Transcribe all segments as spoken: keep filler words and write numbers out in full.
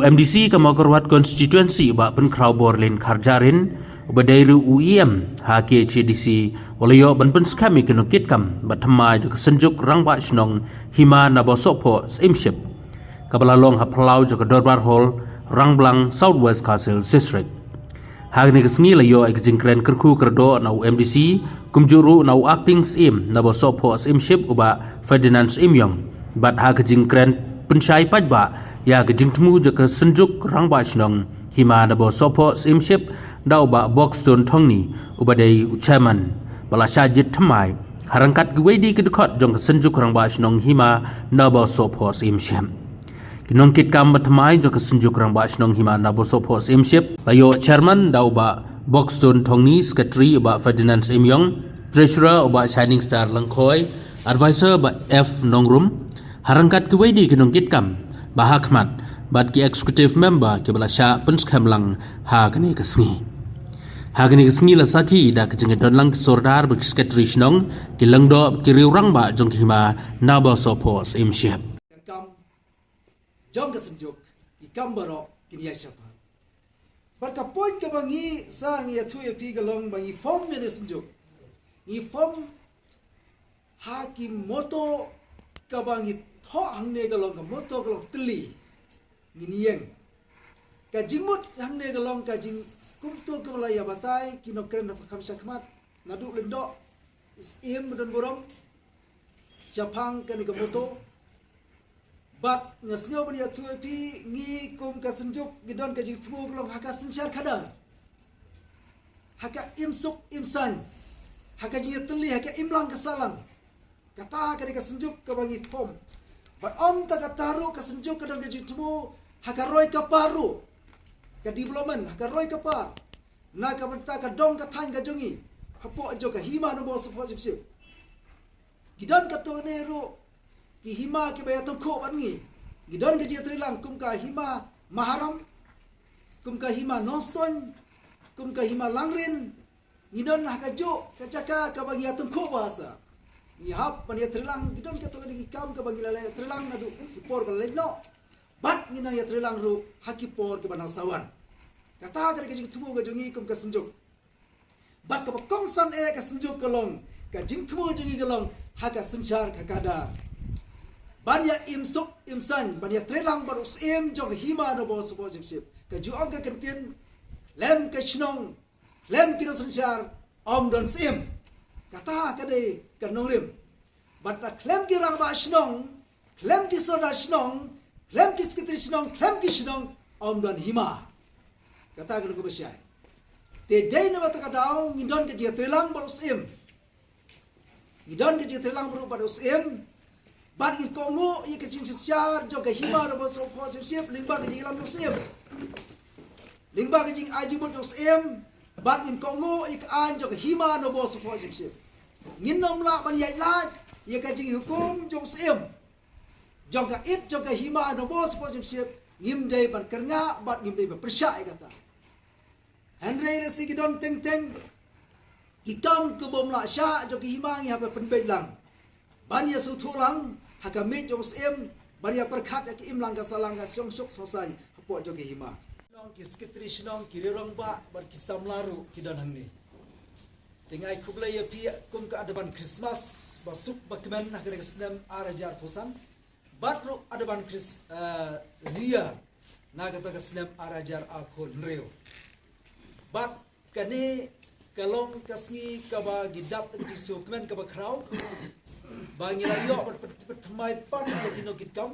MDC ka Mawkyrwat Constituency u Bah Pynkhraw Borlin Kharjahrin, uba dei ruh u EM ha KHADC, u la ïoh ban pynskhem ïa ki nongkitkam bad thymmai jong ka Synjuk Rangbah Shnong Hima Nabo Sohphoh Syiemship, kaba la long ha phyllaw jong ka Dorbar Hall, Rangblang, South West Khasi Hills District. Ha kane ka sngi la ïoh ïa ka jingkren kyrkhu kyrdoh na u MDC, kumjuh ruh na u Acting Syiem Nabo Sohphoh Syiemship u Bah Ferdinand Syiemiong. Bad ha ka jingkren pynshai paidbah ïa ka jingthmu jong ka Synjuk Rangbah Shnong Hima Nabo Sohphoh Syiemship da u Bah Buxton Thongni, uba dei u Chairman, ba la shah jied thymmai ha ryngkat kiwei de ki dkhot jong ka Synjuk Rangbah Shnong Hima Nabo Sohphoh Syiemship. Ki nongkitkam ba thymmai jong ka Synjuk Rangbah Shnong Hima Nabo Sohphoh Syiemship la ïoh Chairman da u Bah Buxton Thongni, Secretary u Bah Ferdinand Syiemiong, Treasurer u Bah Shining Star Lyngkhoi, Advisor Bah F Nongrum, ha ryngkat kiwei de ki nongkitkam ba ha khmat bad ki Executive Member kiba la shah pynskhem lang ha kane ka sngi. Ha kane ka sngi la sakhi da ka jingdon lang ki Sordar bad ki Secretary Shnong, ki Lyngdoh, ki Riew Rangbah jong ka Hima Nabo Sohphoh Syiemship. Ka kam jong ka Synjuk, ki kam baroh kin ïai shaphang. Bad ka point kaba ngi sa ngi ïathuh ïa phi ka long ba ngi form ïa ka Synjuk, ngi form ha ki motto kaba ngi thoh hangne ka long, ka motto ka long tylli. Ngin ïeng. Ka jingmut hangne ka long ka jing kumto kaba la ïa batai ki nongkren na pyrkhat shakhmat, naduh Lyngdoh, Syiem, Donburom, shaphang kane ka motto. Bad nga sngew ban ïathuh ïa phi, ngi kum ka Synjuk ngi don ka jingthmu ka long ha ka synshar khadar, ha ka imsuk imsaiñ, ha ka jingïatylli, ha ka imlang ka sahlang. Kata ka dei ka Synjuk kaba ngi form. Bad ym tang kata ruh, ka Synjuk ka don ka jingthmu ha ka roi ka par ruh, ka development ha ka roi ka par, na ka bynta ka dong ka thaiñ ka jong ngi, hapoh jong ka Hima Nabo Sohphoh Syiemship. Ngi don katto katne ruh ki hima kiba ïatyngkhuh bad ngi. Ngi don ka jingïatreilang kum ka Hima Maharam, kum ka Hima Nongstoiñ, kum ka Hima Langrin. Ngi don ha kajuh ka jaka kaba ngi ïatyngkhuh ba ha sha. Ngi hap ban ïatreilang, ngi don katto katne ki kam kaba ngi la ïatreilang naduh ki por ba la leit noh. Bad ngi nang ïatreilang ruh ha ki por kiba nang sa wan. Kata ka dei ka jingthmu ka jong ngi kum ka Synjuk. Bad kaba kongsan eh ka Synjuk ka long, ka jingthmu jong ngi ka long ha ka synshar ka khadar, ban ïa imsuk imsaiñ, ban ïatreilang bad u Syiem jong ka Hima Nabo Sohphoh Syiemship. Kajuh ong ka kyntien, khlem ka shnong, khlem ki nongsynshar, ym don Syiem. Kata ka dei ka nongrim. Bad lada khlem ki Rangbah Shnong, khlem ki Sordar Shnong, khlem ki Secretary Shnong, khlem ki shnong, ym don hima. Kata ka long kaba shai. Te dei na kata ka daw ngi don ka jingïatreilang bad u Syiem. Ngi don ka jingïatreilang bad u Syiem. Bad ngin kohnguh ïa ka jingsynshar jong ka Hima Nabo Sohphoh Syiemship lyngba ka jingïalam jong u Syiem, lyngba ka jingai jingmut jong u Syiem. Bad ngin kohnguh ïa ka aiñ jong ka Hima Nabo Sohphoh Syiemship. Ngin ym lah ban ïaid lait ïa ka jinghukum jong u Syiem, jong ka it jong ka Hima Nabo Sohphoh Syiemship. Ngim dei ban kyrngah bad ngim dei ban pyrshah ïa kata. Hynrei lehse ki don teng teng ki kam kaba ym lah shah jong ki hima, ngi hap ban pynbeit lang, ban ïa sngewthuh lang ha ka miej jong u Syiem, ban ïa pyrkhat ïa ka imlang ka sahlang, ka shongsuk shongsaiñ hapoh jong ki hima. Shnong, ki Secretary Shnong, ki Riew Rangbah bad ki samla ruh ki don hangne. Te nga ai khublei ïa phi kum ka advance Christmas ba suk ba kmen ha kane ka snem ar hajar arphew san. Bad ruh advance Chris, eh, New Year na kata ka snem ar hajar arphew hynriew. Bad kane ka long ka sngi kaba ngi dap da ka jingsngewkmen kaba khraw, ba ngi la ïoh ban pynthymmai pat ïa ki nongkitkam,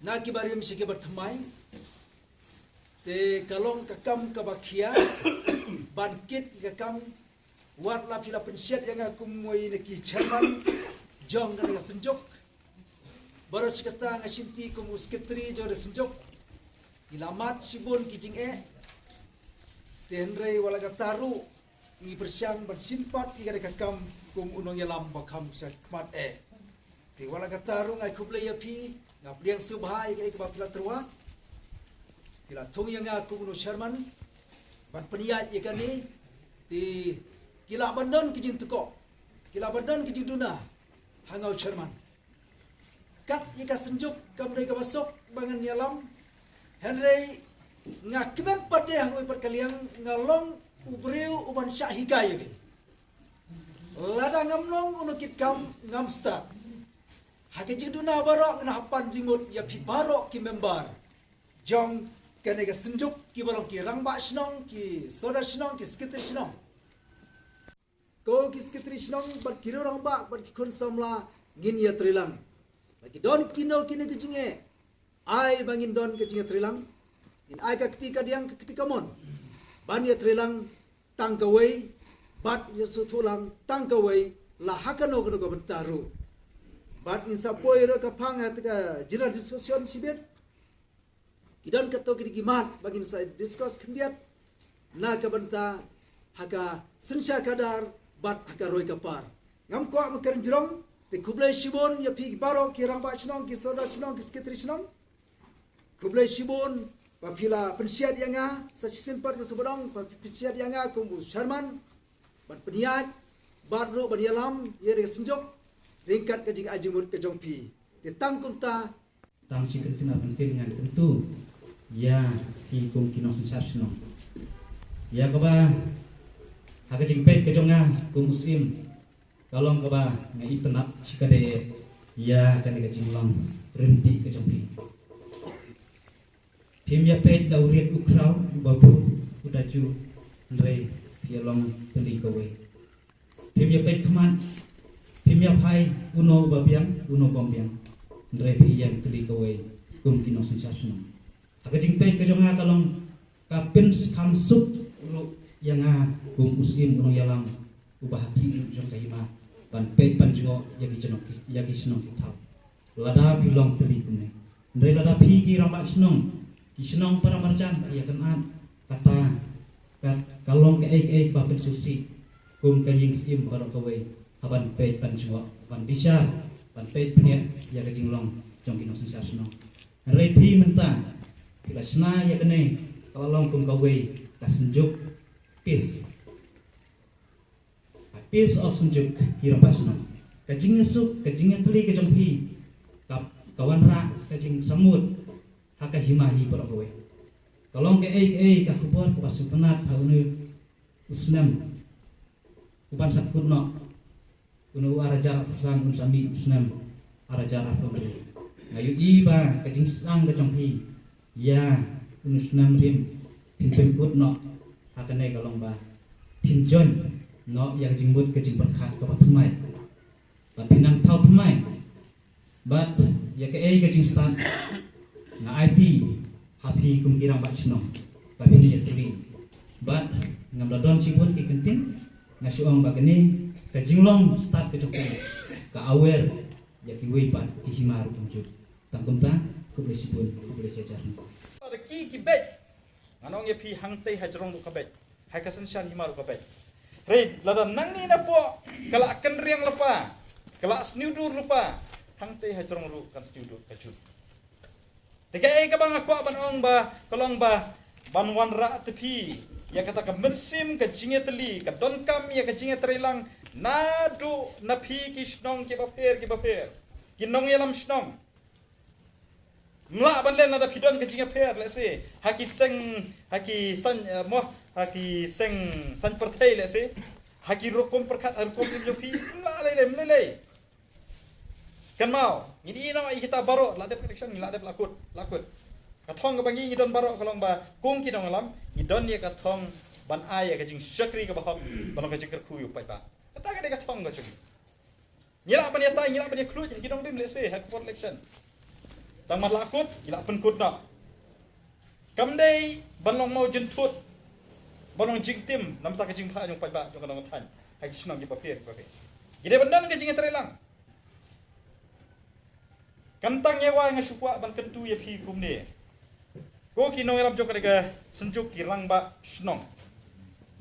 na kiba rim sha kiba thymmai. Te ka long ka kam kaba khia ban kit ïa ka kam. Wat la phi la pynshet ïa nga kum uwei na ki chairman jong kane ka Synjuk, baroh shi katta nga shim ti kum u secretary jong ka Synjuk. Ngi la mad shibun ki jingeh. Te hynrei wat la katta ruh ngi pyrshang ban shim pat ïa kane ka kam kum u nongïalam ba kham shakhmat eh. Te wat la katta ruh nga ai khublei ïa phi, nga pdiang sngewbha ïa kaei kaba phi la tyrwa. Phi la thung ïa nga kum u chairman ban pynïaid ïa kane. Te ki lah ban don ki jingtkoh, ki lah ban don ki jingduna ha nga u chairman. Kat ïa ka Synjuk kam dei kaba suk ba ngan ïalam, Hynrei nga kmen pat de ha kawei pat ka liang, nga long u briew uban shah hikai ïa phi. Lada ngam long u nongkitkam, ngam stad. Ha ka jingduna baroh nga hap ban jingmut ïa phi baroh ki member jong kane ka synjuk, kiba long ki rangbah shnong, ki sordar shnong, ki sekretari shnong. Ko ki sekretari shnong bad ki rangbah bad ki khun samla, ngin ïatreilang. Ba ki don kino kino ki jingeh, ai ba ngin don ka jingïatreilang. Ngin ai ka kti kadiang, ka kti kamon ban ïatreilang tang kawei, bad ïasngewthuh lang tang kawei, la ha kano kano ka bynta ruh. Bad ngin sa poi ruh ka phang ha ka general discussion shibit. Ki don katto katne ki mat ba ngin sa discuss khyndiat na ka bynta ha ka synshar khadar bad ha ka roi ka par. Ngam kwah ban kren jrong, te khublei shibun ïa phi baroh ki rangbah shnong, ki sordar shnong, ki sekretari shnong. Khublei shibun ba phi la pynshad ïa nga, sa shisien pat nga sngewbha ban ong, ba phi pynshad ïa nga kum u chairman ban pynïaid bad ruh ban ïalam ïa ka synjuk ryngkat ka jingai jingmut ka jong phi. Te tang kumta, tang shi kyntien ar kyntien ngan kyntu ïa phi kum ki nongsynshar shnong. Ïa kaba ha ka jingpeit ka jong nga kum u syiem, ka long kaba nga itynnad shikatdei ïa kane ka jinglong ryntih ka jong phi. Phim ïa peit da u riat u khraw, u babu, u daju, hynrei phi ïa long tylli kawei. Phim ïa peit khmat, phim ïa phai uno uba biang, uno bym biang, hynrei phi ïeng tylli kawei kum ki nongsynshar shnong. Ha ka jingpeit ka jong nga ka long, ka pynskhem suk ruh ïa nga kum u syiem, u nongïalam uba ha khlieh jong ka hima ban peit ban jngoh ïa ki shnong, ïa ki shnong ki thaw. Lada phi long tylli kumne. Hynrei lada phi ki rangbah shnong, ki shnong para marjan, phi ïa kynad, kata ka, ka long kaei kaei ba pynsngewsih kum ka ïing syiem baroh kawei, ha ban peit ban jngoh, ban bishar, ban peit bniah ïa ka jinglong jong ki nongsynshar shnong. Hynrei phi mynta phi la shna ïa kane, ka la long kum kawei ka synjuk peace. A piece of synjuk ki rangbah shnong. Ka jingïasuk, ka jingïatylli ka jong phi, ka, ka wanrah ka jingsamut ha ka hima hi baroh kawei. Ka long kaei kaei ka khubor kaba sngewtynnat ha une u snem uban sa kut noh. Une u ar hajar arphew san un sa mih u snem ar hajar arphew hynriew. Nga ïohi ba ka jingsdang ka jong phi ïa une u snem rim phin pynkut noh ha kane ka long ba phin join noh ïa ka jingmut ka jingpyrkhat kaba thymmai. Ba phin nang thaw thymmai. Bad ïa kaei ka jingstad nga aiti ha phi kum ki rangbah shnong ba phin ïatylli. Bad ngam da don shibun ki kyntien, nga shu ong ba kane ka jinglong stad ka jong phi ka aware ïa kiwei pat ki hima ruh kumjuh. Tang kumta, khublei shibun, khublei shihajar. Ki, ki beit. Ngan ong ïa phi, hangtei hajrong ruh ka beit. Ha ka synshar hima ruh ka beit. Hynrei lada nangne napoh ka la kynriang lypa, ka la sniewdur lypa, hangtei hajrong ruh kan sniewdur kajuh. Te kaei kaba nga kwah ban ong ba, ka long ba ban wanrah te phi ïa kata ka mynsiem ka jingïatylli, ka donkam ïa ka jingïatreilang naduh na phi ki shnong kiba pher kiba pher, ki nongïalam shnong. Mlah ban len lada phi don ka jingïapher, let's say, ha ki seng, ha ki saiñ, eh, mo, ha ki seng saiñ pyrthei, let's say, ha ki rukom pyrkhat, ha rukom im jong phi, mlah lei lei, mlei lei. Kynmaw, ngin ïoh ïa kita baroh, la dep election, la dep la kut, la kut. Ka thong kaba ngi ngi don baroh ka long ba kum ki nongïalam ngi don ïa ka thong ban ai ïa ka jingshakri kaba hok, ban long ka jingkyrkhu ïa u paidbah. Kata ka dei ka thong ka jong ngi. Ngi lah ban ïatai, ngi lah ban ïakhluit ha ki nongrim, let's say, ha ka por election. Tang ba la kut, ngi lah pynkut noh. Kam dei ban long mawjynthut, ban long jingtim na bynta ka jingbha jong u paidbah, jong ka nongthaiñ, ha ki shnong kiba pher kiba pher. Ngi dei ban don ka jingïatreilang. Khamtam ïa wai, nga shu kwah ban kyntu ïa phi kumne. Ko ki nongïalam jong kane ka synjuk, ki rangbah shnong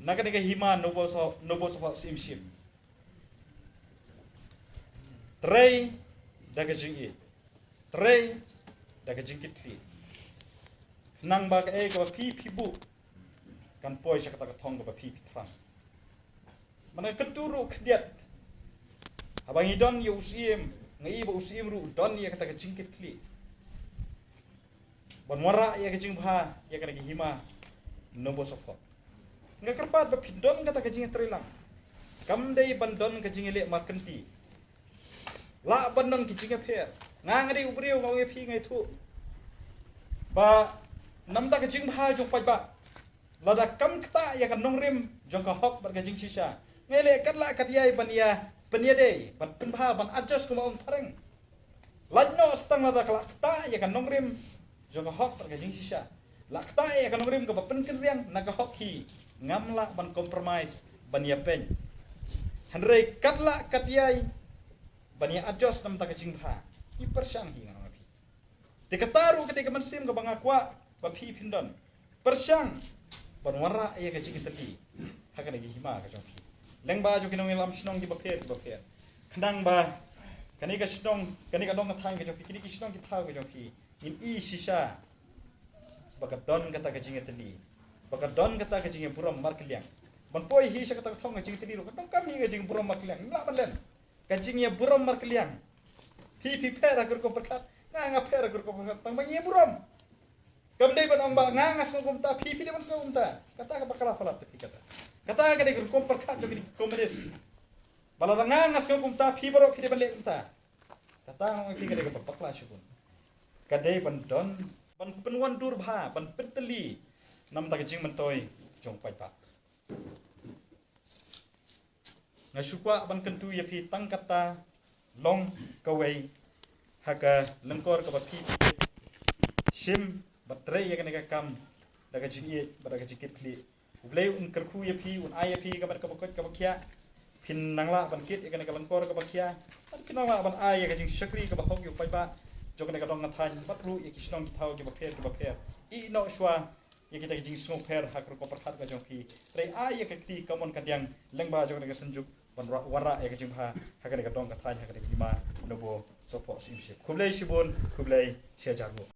na kane ka hima Nongpoh Soh, Nongpoh Soh Syiem Ship. Trei da ka jingïeit, trei da ka jingkitkhlieh. Khnang ba kaei kaba phi, phi buh kan poi sha kata ka thong kaba phi, phi thrang. Mynta kyntu ruh khyndiat. Haba ngi don ïa u Syiem, nga i ba u Syiem ruh u don ïa kata ka jingkitkhlieh. ban wanrah ïa ka jingbha ïa kane ka hima Nobosohphoh. Nga kyrpad ba phin don kata ka jingïatreilang. Kam dei ban don ka jingïaleh markynti. Lah ban don ka jingïapher. Nga nga dei u briew, nga ong ïa phi, nga ithuh ba namar ka jingbha jong paidbah, lada kam ktah ïa ka nongrim jong ka hok bad ka jingshisha, ngi leh katba lah katba ïai ban ïa, ban ïadei, ban pynbha, ban adjust, kumba ong phareng. Lait noh sa tang lada ka lah ktah ïa ka nongrim jong ka hok bad ka jingshisha, lah ktah ïa ka nongrim kaba pynkynriang na ka hok hi, ngam lah ban compromise, ban ïapeiñ. Hynrei katba lah katba ïai ban ïa adjust namar ka jingbha, ngi pyrshang hi, nga ong ïa phi. Te kata ruh ka dei ka mynsiem kaba nga kwah ba phi phin don. Pyrshang ban wanrah ïa ka jingïatylli ha kane ka hima ka jong phi, lyngba jong ki nongïalam shnong kiba pher kiba pher, khnang ba kane ka shnong, kane ka dong ka thaiñ ka jong phi, kine ki shnong ki thaw ka jong phi, ngin i shisha ba ka don kata ka jingïatylli, ba ka don kata ka jingïaburom markylliang. Ban poi hi sha kata ka thong ka jingïatylli ruh, ka donkam hi ka jingïaburom markylliang. Ngim lah ban len ka jingïaburom markylliang. Phi phi pher ha ka rukom pyrkhat, nga nga pher ha ka rukom pyrkhat, tang ba ngi ïaburom. Kam dei ban ong ba nga nga sngew kumta, phi phi dei ban sngew kumta. Kata ka bakla palat te phi kata. Kata ka dei ka rukom pyrkhat jong ki komunis. Ba lada nga nga sngew kumta, phi baroh phi dei ban leh kumta. Kata nga ong ïa phi ka dei kaba bakla shibun. Ka dei ban don, ban pynwandur bha, ban pyntylli namar ka jingmyntoi jong paidbah. Nga shu kwah ban kyntu ïa phi tang kata long kawei ha ka lyngkor kaba phi shim bad trei ïa kane ka kam da ka jingïeit bad da ka jingkitkhlieh. U Blei un kyrkhu ïa phi, un ai ïa phi ka met kaba koit kaba khiah. Phin nang lah ban kit ïa kane ka lyngkor kaba khiah, bad phin nang lah ban ai ïa ka jingshakri kaba hok ïa u paidbah jong kane ka dong ka thaiñ bad ruh ïa ki shnong ki thaw kiba pher kiba pher. Ïeh noh shuwa ïa kita ki jingsngewpher ha ka rukom pyrkhat ka jong phi. Trei ai ïa ka kti kamon kadiang lyngba jong kane ka synjuk ban wanrah ïa ka jingbha ha kane ka dong ka thaiñ, ha kane ka hima Nobosohphoh Syiemship. Khublei shibun, khublei shihajar nguh.